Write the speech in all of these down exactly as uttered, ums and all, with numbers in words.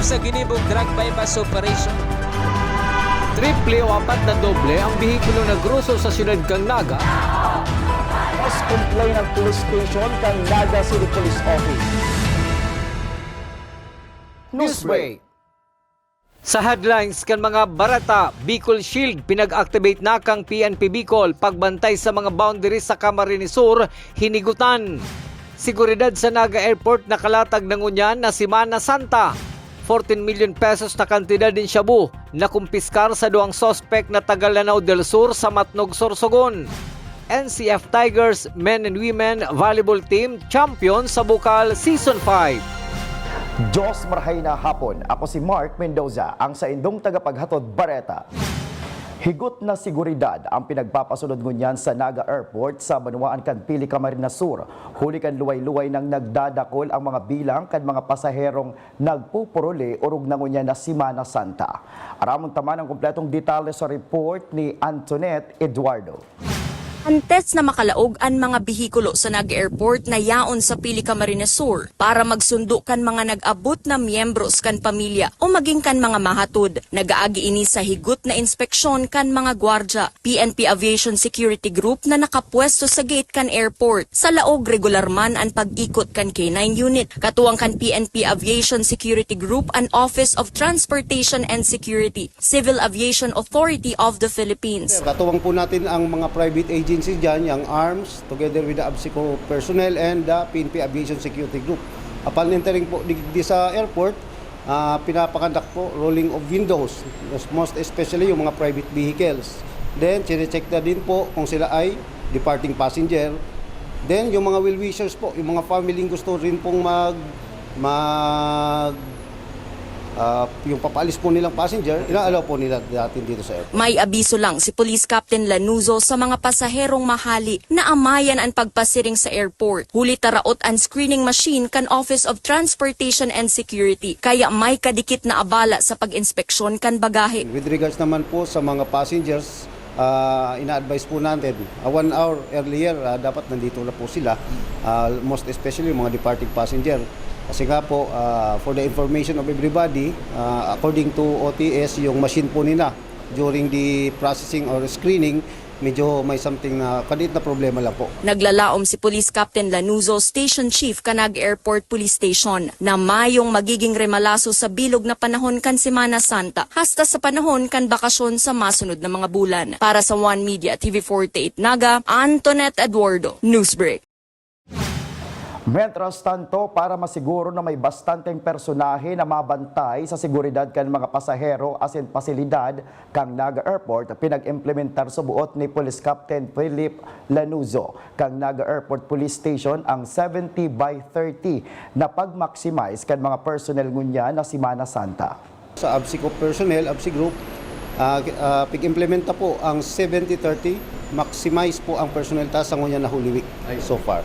Sa ginibong drug buy-bust operation. Triple o apat na doble ang behikulo na groso sa siyudad kan Naga. Mas complain ang police station kan Naga City Police Office. Newsbreak. Sa headlines kan mga bareta, Bicol Shield, pinag-activate na kan P N P Bicol pagbantay sa mga boundary sa Camarines Sur, Hinigutan. Seguridad sa Naga Airport nakalatag na ngunyan na Semana Santa. Fourteen million pesos na kantidad nin shabu nakumpiskar sa duwang suspek na taga Lanao del Sur sa Matnog, Sorsogon. N C F Tigers Men and Women Volleyball Team champion sa Bukal Season five. Diyos marahay na hapon. Ako si Mark Mendoza, ang saindong tagapaghatod bareta. Higot na seguridad ang pinagpapasunod ngunyan sa Naga Airport sa banwaan kan Pili, Camarines Sur. Huli kan luway-luway nang nagdadakol ang mga bilang kan mga pasaherong nagpupuruli orog na ngunyan na Semana Santa. Aramon ta man ang kompletong detalye sa report ni Antoinette Eduardo. Antes na makalaog an mga behikulo sa Naga Airport na yaon sa Pili, Camarines Sur para magsundo kan mga nag-abot na miyembros kan pamilya o maging kan mga mahatod, nag-aagi ini sa higot na inspeksyon kan mga gwardya P N P Aviation Security Group na nakapwesto sa gate kan airport. Sa laog, regular man an pag-ikot kan K nine unit. Katuwang kan P N P Aviation Security Group an Office of Transportation and Security, Civil Aviation Authority of the Philippines. Katuwang po natin ang mga private agencies dyan, yung arms, together with the ABSECO personnel and the P N P Aviation Security Group. Upon entering po di, di sa airport, ah, pinapakandak po rolling of windows, most especially yung mga private vehicles. Then, chinecheck na din po kung sila ay departing passenger. Then, yung mga well-wishers po, yung mga family gusto rin pong mag, mag, ah, yung papaalis po nilang passenger, ina-allow po nila natin dito sa airport. May abiso lang si Police Captain Lanuzo sa mga pasaherong mahali na amayan an pagpasiring sa airport. Huli ta raot an screening machine kan Office of Transportation and Security, kaya may kadikit na abala sa pag-inspeksyon kan bagahe. With regards naman po sa mga passengers, ah, ina-advise po natin, ah, one hour earlier, ah, dapat nandito na po sila, ah, most especially yung mga departing passenger. Kasi nga po, ah, for the information of everybody, ah, according to O T S, yung machine po nila during the processing or screening, medyo may something na kadit na problema lang po. Naglalaom si Police Captain Lanuzo, Station Chief kan Naga Airport Police Station, na mayong magiging remalaso sa bilog na panahon kan Semana Santa hasta sa panahon kan bakasyon sa masunod na mga bulan. Para sa One Media T V forty-eight Naga, Antoinette Eduardo, Newsbreak. Mientras tanto, para masiguro na may bastanteng personahe na mabantay sa seguridad kan mga pasahero asin pasilidad kan Naga Airport, pinag-implementar sa buot ni Police Captain Philip Lanuzo kan Naga Airport Police Station ang seventy by thirty na pag-maximize kan mga personnel ngunyan na Semana Santa. Sa ABSECO personnel, ABSECO group, ah, ah, pig-implementa po ang seventy thirty, maximize po ang personnel ta sa ngunyan na Holy Week so far.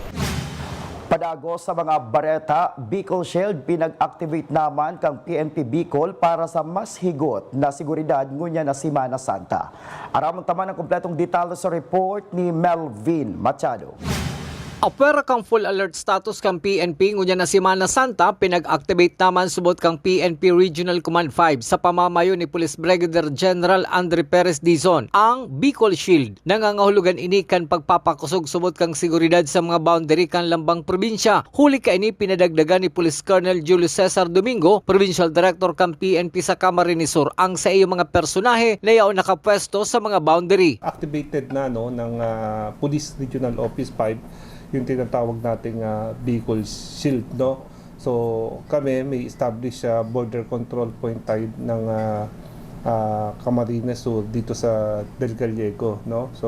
Padagos sa mga bareta, Bicol Shield pinag-activate naman kan P N P Bicol para sa mas higot na seguridad ngunyan na Semana Santa. Aramon ta man ang kompletong detalye sa report ni Melvin Machado. Apwera kan full alert status kan P N P ngunyan na Semana Santa, pinag-activate naman subot kan P N P Regional Command five sa pamamayo ni Police Brigadier General Andre Perez Dizon ang Bicol Shield. Nangangahulugan ini kan pagpapakosog subot kan seguridad sa mga boundary kan lambang probinsya. Huli kaini, pinadagdagan ni Police Colonel Julio Cesar Domingo, Provincial Director kan P N P sa Camarines Sur, ang saiyang mga personahe na yaon nakapwesto sa mga boundary. Activated na, no, ng, ah, Police Regional Office five, yung tinatawag nating, ah, Bicol Shield, no? So, kami may established, ah, border control point tayo ng, ah, ah, Camarines Sur dito sa Del Gallego, no? So,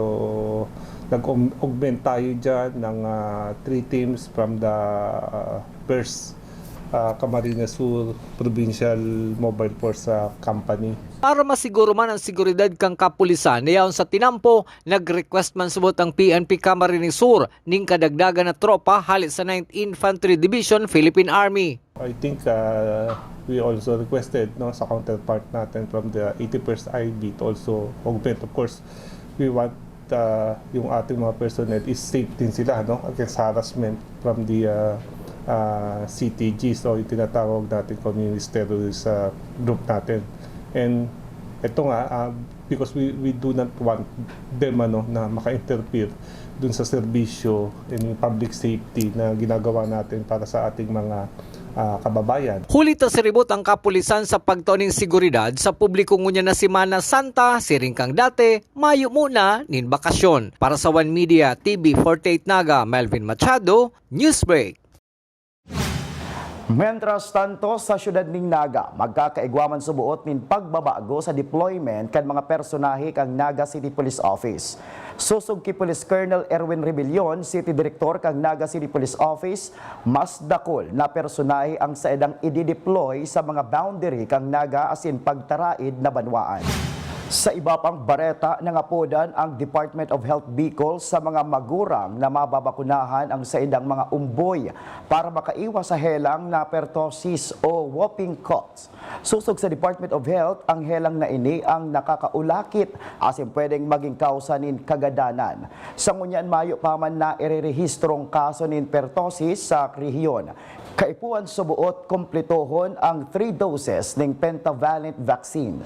nag-augment tayo dyan ng, ah, three teams from the, ah, first, ah, Camarines Sur Provincial Mobile Force, ah, Company. Para masiguro man ang seguridad kan kapulisan na yaon sa tinampo, nag-request man subot ang P N P Camarines Sur nin kadagdagan na tropa hale sa Ninth Infantry Division, Philippine Army. I think, uh, we also requested, no, sa counterpart natin from the eighty-first I B to also augment. Of course, we want, uh, yung ating mga personnel is safe din sila, no, against harassment from the, uh, ah, C T Gs o yung tinatawag natin communist terrorist, ah, group natin. And ito nga, ah, because we, we do not want them, ano, na maka-interfere dun sa serbisyo and yung public safety na ginagawa natin para sa ating mga, ah, kababayan. Huli ta siribot ang kapulisan sa pagtao nin seguridad sa publiko ngunyan na Semana Santa, siring kan dati, mayo muna nin bakasyon. Para sa One Media, T V forty-eight Naga, Melvin Machado, Newsbreak. Mientras tanto, sa siyudad nin Naga, magkakaigwa man suboot nin pagbabago sa deployment kan mga personahe kan Naga City Police Office. Sosog ki Police Colonel Erwin Rebellion, City Director kan Naga City Police Office, mas dakul na personahe ang saidang idideploy sa mga boundary kan Naga asin pagtaraid na banwaan. Sa iba pang bareta, nangapodan ang Department of Health Bicol sa mga magurang na mababakunahan ang saindang mga umboy para makaiwas sa helang na pertussis o whooping cough. Sosog sa Department of Health, ang helang na ini ang nakakaulakit asin pwedeng magin kawsa nin kagadanan. Sa ngunyan, mayo pa man nairerehistrong kaso nin pertussis sa rehiyon. Kaipuhan suboot kumpletohon ang three doses nin pentavalent vaccine.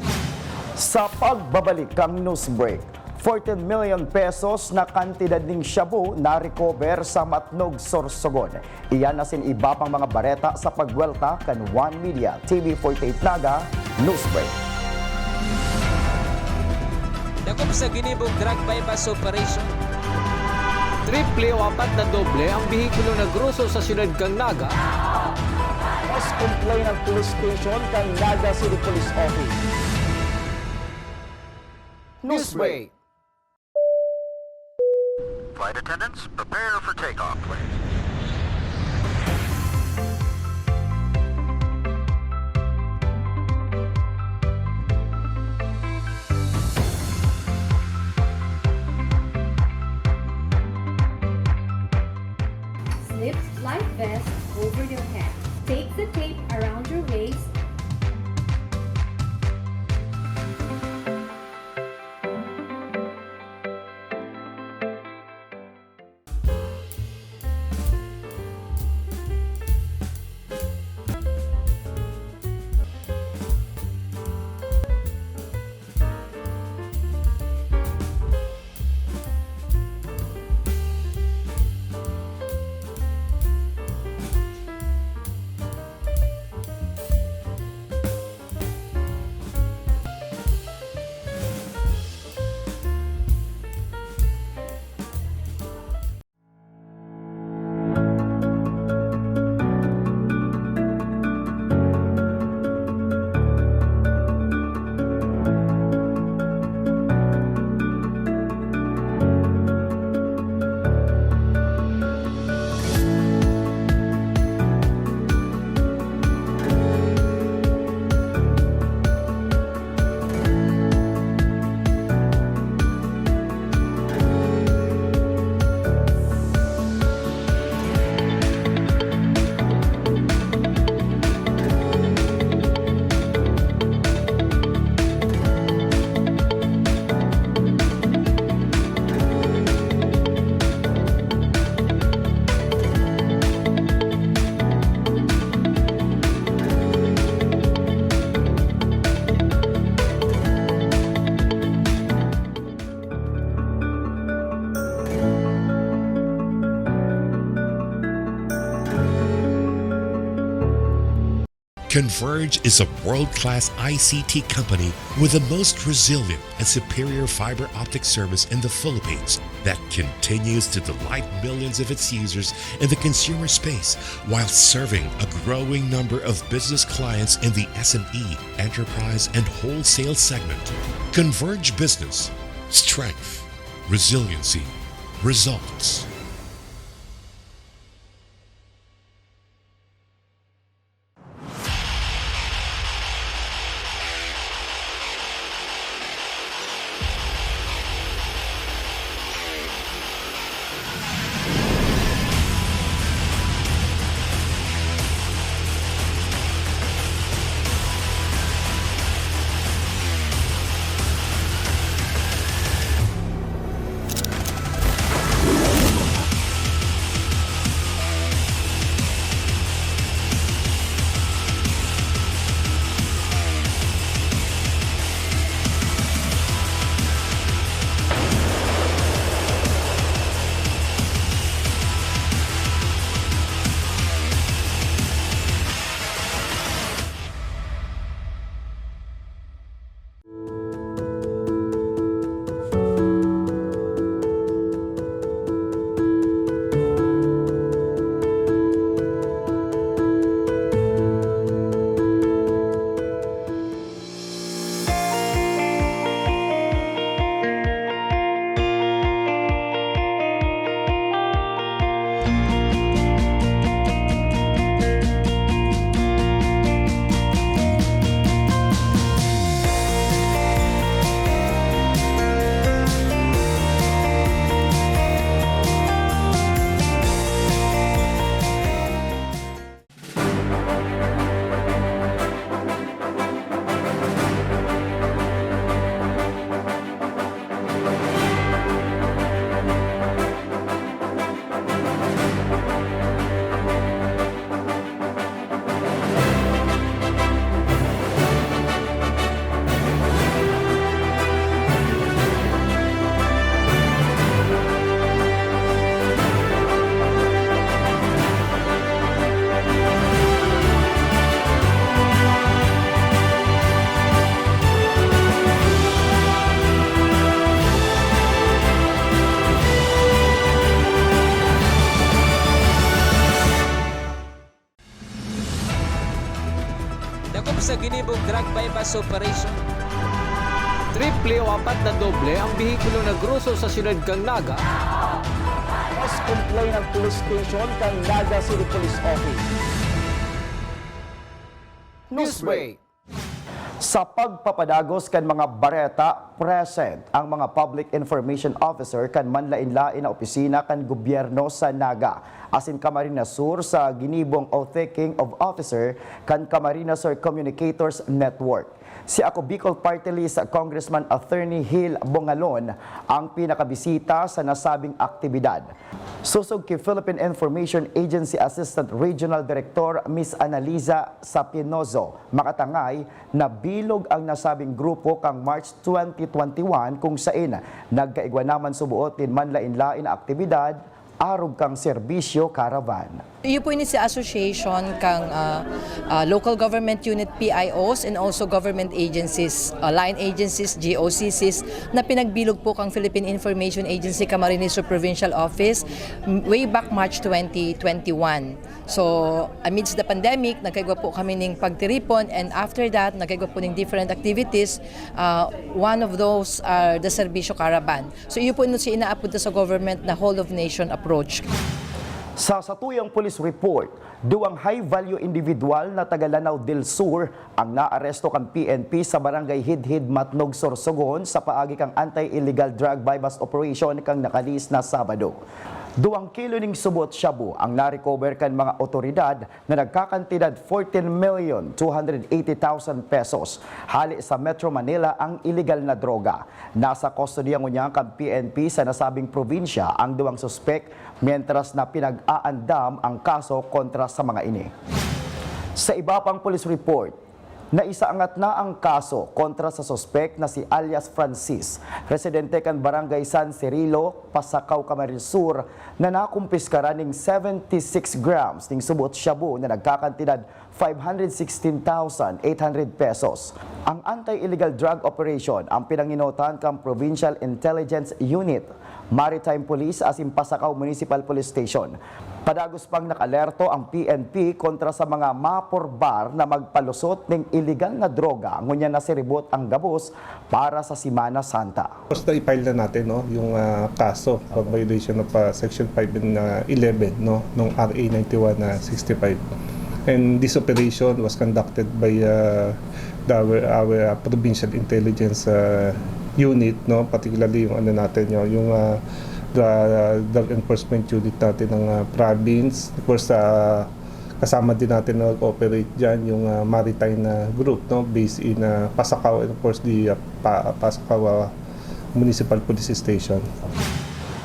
Sa pagbabalik kan Newsbreak, fourteen million pesos na kantidad nin shabu na-recover sa Matnog, Sorsogon. Iyan asin iba pang mga bareta sa pagwelta kan One Media, T V forty-eight Naga, Newsbreak. Dakop sa ginibong drug buy-bust operation. Triple o apat na doble ang behikulo na groso sa siyudad kan Naga. Mas complaint ang police station kan Naga City Police Office. Newsbreak. Flight attendants, prepare for takeoff, please. Slip life vest over your head. Take the tape around your waist. Converge is a world-class I C T company with the most resilient and superior fiber optic service in the Philippines that continues to delight millions of its users in the consumer space while serving a growing number of business clients in the S M E, enterprise, and wholesale segment. Converge Business. Strength. Resiliency. Results. Sa ginibong drug buy-bust operation. Triple o apat na doble ang behikulo na groso sa siyudad kan Naga. Mas complain ang police station kan Naga City Police Office. Newsbreak. Sa pagpapadagos kan mga bareta, present ang mga public information officer kan manlaen-laen na opisina kan gobyerno sa Naga asin Camarines Sur sa ginibong Outhicking of Officer kan Camarines Sur Communicators Network. Si Ako Bicol Party List Congressman Attorney Hil Bongalon ang pinakabisita sa nasabing aktibidad. Sosog ki Philippine Information Agency Assistant Regional Director Miss Analiza Sapinozo, makatangay na bilog ang nasabing grupo kan March twenty twenty-one, kung saen nagkaigwa naman suboot nin manlaen-laen na aktibidad arog kan serbisyo caravan. Iyo po ini si association kan, ah, ah, local government unit P I Os and also government agencies, ah, line agencies, G O C Cs, na pinagbilog po kan Philippine Information Agency Camarines Sur Provincial Office, m-, way back March twenty twenty-one. So, amidst the pandemic, nagkaigwa po kami ning pagtiripon, and after that, nagkaigwa po ning different activities. Ah, one of those are the Serbisyo Caravan. So, iyo po ino si inaapunta sa government na whole of nation approach. Sa satuyang police report, duwang high-value individual na taga Lanao del Sur ang naaresto kan P N P sa Barangay Hidhid, Matnog, Sorsogon sa paagi kan anti-illegal drug buy-bust operation kan nakalihis na Sabado. Duwang kilo ning subot shabu ang na-recover kan mga otoridad na nagkakantidad fourteen million two hundred eighty thousand pesos. Hale sa Metro Manila ang iligal na droga. Nasa kustodiya ngunyan kan P N P sa nasabing probinsya ang duwang suspek, mientras na pinag-aandam ang kaso kontra sa mga ini. Sa iba pang police report, naisaangat na ang kaso kontra sa suspek na si alias Francis, residente kan Barangay San Cirilo, Pasacao, Camarines Sur, na nakumpiskaran ning seventy-six grams ning subot shabu na nagkakantidad five hundred sixteen thousand eight hundred pesos. Ang anti-illegal drug operation ang pinangenotan kan Provincial Intelligence Unit, Maritime Police asin Pasacao Municipal Police Station. Padagos pang nakalerto ang P N P kontra sa mga mapurbar na magpalusot ning iligal na droga ngunyan na siribot ang gabos para sa Semana Santa. Basta i-file na natin, no, yung, ah, kaso for violation of, ah, Section five and, ah, eleven, no, nung R A ninety-one na sixty-five. And this operation was conducted by, ah, the, our, our, ah, provincial intelligence, ah, unit, no, particularly yung ano natin, yung, yung, ah, the drug enforcement unit natin ng, ah, province. Of course, ah, kasama din natin na nag-operate dyan yung, ah, maritime na group, no, based in, ah, Pasacao and of course the, ah, Pa-, Pasacao, ah, Municipal Police Station.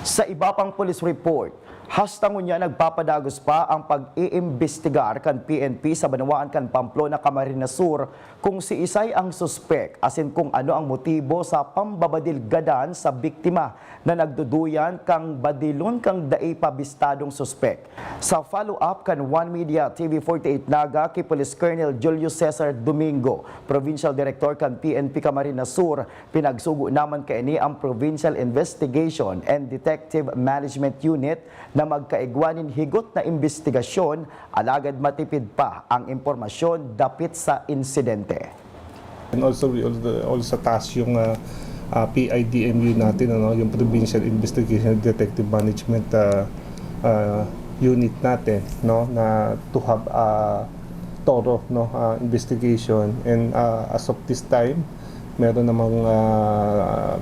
Sa iba pang police report, hasta ngunyan nagpapadagos pa ang pag-iimbestigar kan P N P sa banwaan kan Pamplona, Camarines Sur, kung siisay ang suspek asin kung ano ang motibo sa pambabadil gadan sa biktima na nagduduyan kan badilon kan dai pa bistadong suspek. Sa follow-up kan One Media T V forty-eight Naga ki Police Colonel Julio Cesar Domingo, Provincial Director kan P N P Camarines Sur, pinagsugo naman kaini ang Provincial Investigation and Detective Management Unit na magkaigwa nin higot na imbestigasyon, alagad matipid pa ang impormasyon dapit sa insidente. And also, we also, also task yung, ah, ah, P I D M U natin, ano, yung Provincial Investigation and Detective Management, ah, ah, Unit natin, no, na to have a thorough, no, ah, investigation. And, ah, as of this time, meron namang, ah,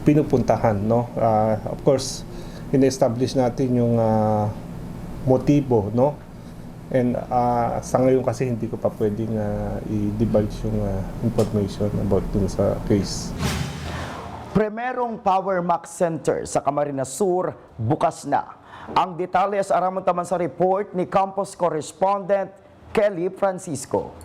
pinupuntahan, no. Ah, of course, in-establish natin yung, ah, motibo, no. And, ah, sa ngayon kasi hindi ko pa pwedeng, ah, i-divulge yung, ah, information about dun sa case. Primerong Power Max Center sa Camarines Sur bukas na. Ang detalye sa aramon taman sa report ni Campus Correspondent Kelly Francisco.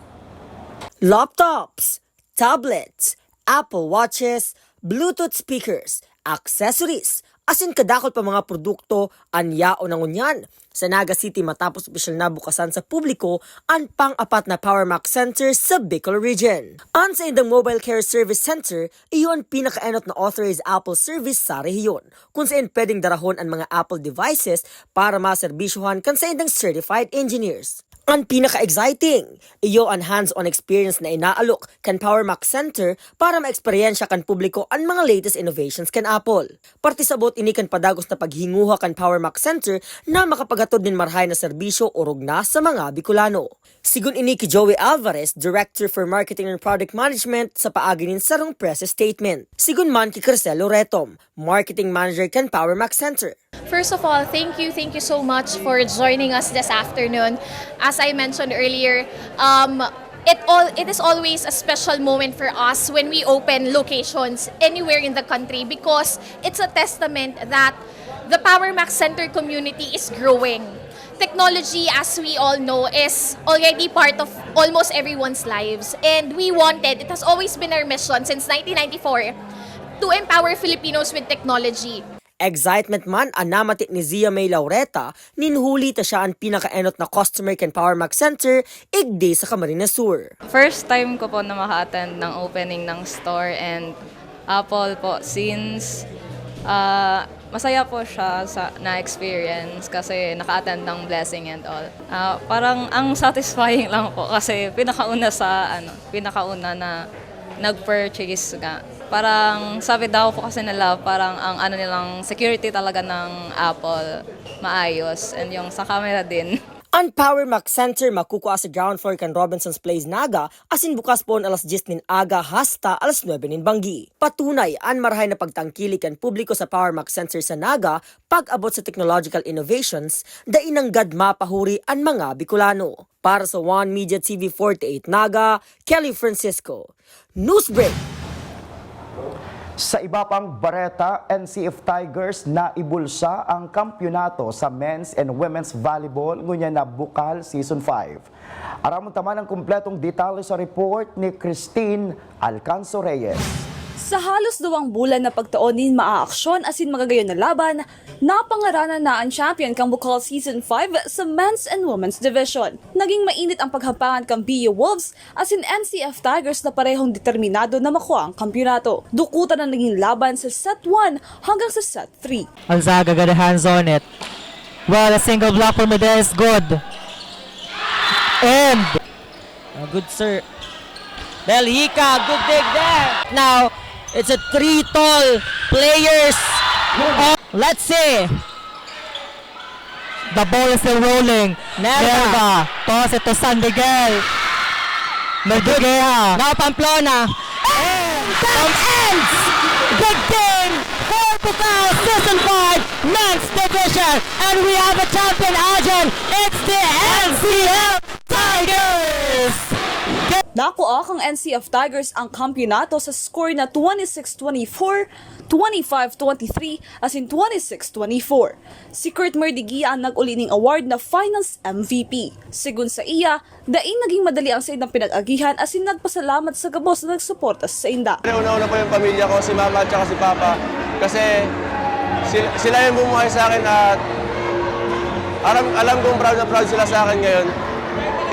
Laptops, tablets, Apple Watches, Bluetooth speakers, accessories, asin kadakul pa mga produkto an yaon na ngunyan. Sa Naga City, matapos opisyal na bukasan sa publiko an pang-apat na Power Max Center sa Bicol Region. An saindang Mobile Care Service Center, iyo an pinakaenot na authorized Apple service sa rehiyon, kun saen pwedeng darahon an mga Apple devices para maserbisyohan kan saindang certified engineers. An pinaka-exciting, iyo an hands-on experience na inaalok kan Power Mac Center para maeksperiensya kan publiko an mga latest innovations kan Apple. Parte sabot ini kan padagos na paghinguha kan Power Mac Center na makapaghatod nin marahay na serbisyo orog na sa mga Bicolano. Sigon ini ki Joey Alvarez, Director for Marketing and Product Management, sa paagi nin sarong press statement. Sigon man ki Crisel Loretom, Marketing Manager kan Power Mac Center. First of all, thank you, thank you so much for joining us this afternoon. As I mentioned earlier, um, it all it is always a special moment for us when we open locations anywhere in the country because it's a testament that the Power Mac Center community is growing. Technology, as we all know, is already part of almost everyone's lives, and we wanted, it has always been our mission since nineteen ninety-four to empower Filipinos with technology. Excitement man an namati ni Zia May Laureta nin huli ta siya an pinakaenot na customer kan Power Mac Center igdi sa Camarines Sur. First time ko po na maka-attend ng opening ng store and Apple po since, ah, masaya po siya sa na-experience kasi naka-attend ng blessing and all. Ah, parang ang satisfying lang po kasi pinakauna sa ano, pinakauna na nag-purchase nga. Parang sabi daw po kasi nila, parang ang ano nilang security talaga ng Apple maayos and yung sa camera din. An Power Mac Center makukua sa ground floor kan Robinson's Place Naga asin bukas poon alas dyes nin aga hasta alas nuebe nin banggi. Patunay, an marahay na pagtangkilik kan publiko sa Power Mac Center sa Naga pag-abot sa technological innovations, dai nanggad mapahuri an mga Bicolano. Para sa One Media T V forty-eight Naga, Kelly Francisco. Newsbreak! Sa iba pang bareta, N C F Tigers naibulsa ang kampyonato sa men's and women's volleyball ngunyan na Bukal Season five. Aramon ta man ang kumpletong detalye sa report ni Christine Alcanzo Reyes. Sa halos duwang bulan na pagtao nin maaaksyon asin magagayon na laban, napangaranan na an champion kan Bukal Season five sa men's and women's division. Naging mainit ang paghampangan kan B U Wolves asin N C F Tigers na parehong determinado na makua ang kampyonato. Dukutan na naging laban sa set one hanggang sa set three. Alzaga got a hands on it. Well, a single block from Medea is good. And a good sir. Belhica, good dig there. Now, it's a three tall players. Oh, let's see. The ball is still rolling. Nerva. Nerva. Toss it to San Miguel. Medea. Now Pamplona. And that ends the game for Bukal Season five Men's Division. And we have a champion, Aljon. It's the N C F Tigers! Nakua kan N C F Tigers ang kampyonato sa score na twenty-six twenty-four, twenty-five twenty-three, asin twenty-six twenty-four. Si Kurt Merdigia ang nag-uli ning award na Finals M V P. Segun sa iya, daing naging madali ang saindang pinag-agihan asin nagpasalamat sa gabos na nagsuporta sa sainda. Una-una po yung pamilya ko, si mama at saka si papa. Kasi sila, sila yung bumuhay sa akin at alam, alam kong proud na proud sila sa akin ngayon.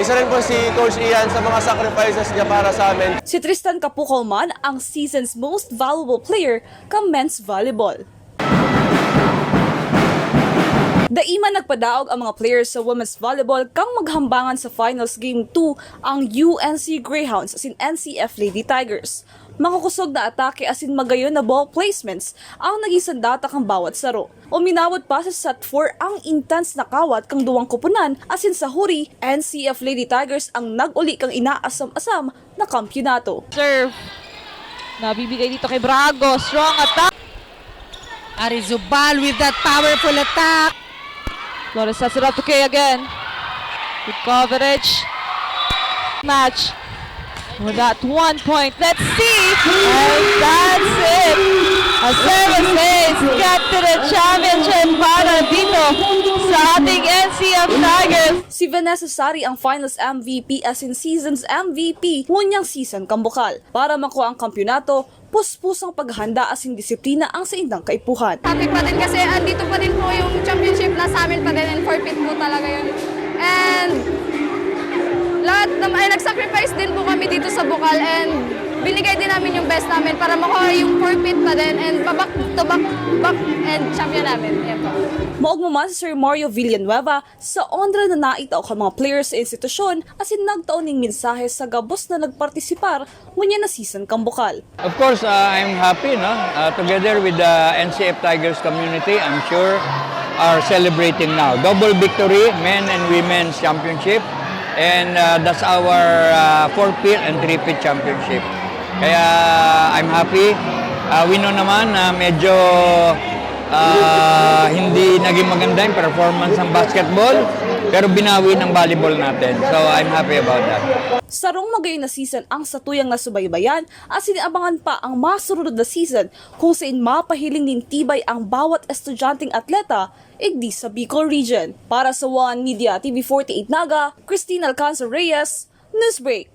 Isa rin po si Coach Ian sa mga sacrifices niya para sa amin. Si Tristan Kapukaw man ang season's most valuable player kan men's volleyball. Dai man nagpadaog ang mga players sa women's volleyball kan maghambangan sa finals game two ang U N C Greyhounds asin N C F Lady Tigers. Makukosog na atake asin magayon na ball placements ang naging sandata kan bawat saro. Uminabot pa sa set four ang intense na kawat kan duwang koponan asin sa huri, N C F Lady Tigers ang nag-uli kan inaasam-asam na kampyonato. Serve. Nabibigay dito kay Brago. Strong attack. Arizobal with that powerful attack. Flores has it up to Kay again. Good coverage. Match. With that one point. Let's see. And that's it. A service ace. Get to the championship para dito sa ating N C F Tigers. Si Vanessa Sari ang finals M V P asin season's M V P ngunyang season kan Bukal. Para makua ang kampyonato, puspusang paghahanda asin disiplina ang saindang kaipuhan. Happy pa din kasi andito pa din po yung championship, nasa amin pa din and forfeit po talaga yun. And lahat naman, ay, nag-sacrifice din po kami dito sa Bukal and Binigay din namin yung best namin para makuha yung four-peat pa din and babak to back, back and champion namin. Yan po. Maogma man si Sir Mario Villanueva sa onra na naitao kan mga players sa institusyon asin nagtao nin mensahe sa gabos na nagpartisipar ngunyan na season kan Bukal. Of course, uh, I'm happy, no? Uh, together with the N C F Tigers community, I'm sure are celebrating now. Double victory, men and women's championship, and uh, that's our uh, four-peat and three-peat championship. Kaya I'm happy. Uh, we know naman na medyo uh, hindi naging maganda yung performance ng basketball, pero binawi ng volleyball natin. So I'm happy about that. Sarong magayon na season ang satuyang nasubaybayan, asin abangan pa ang masurunod na season kung sain mapahiling nin tibay ang bawat estudyanteng atleta igdi sa Bicol Region. Para sa One Media T V forty-eight Naga, Christine Alcanzar Reyes, Newsbreak.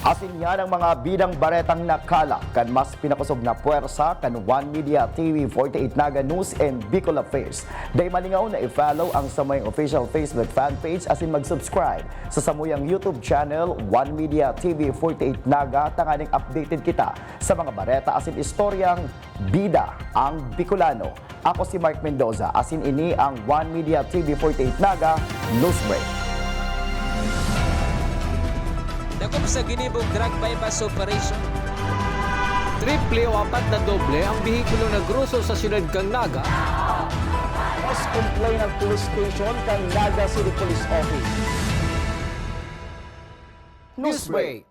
Asin yan ang mga bidang baretang nakalap kan mas pinakosog na pwersa kan One Media T V forty-eight Naga News and Bicol Affairs. Dai malingaw na i-follow ang samuyang official Facebook fan page asin mag-subscribe sa samuyang YouTube channel, One Media T V forty-eight Naga, tanganing updated kita sa mga bareta asin istoryang bida ang Bicolano. Ako si Mark Mendoza, asin ini ang One Media T V forty-eight Naga Newsbreak. Dakop sa ginibong drug buy-bust operation. Triple o apat na doble ang behikulo na groso sa siyudad kan Naga. Mas complain ang police station kan Naga City Police Office. Newsbreak.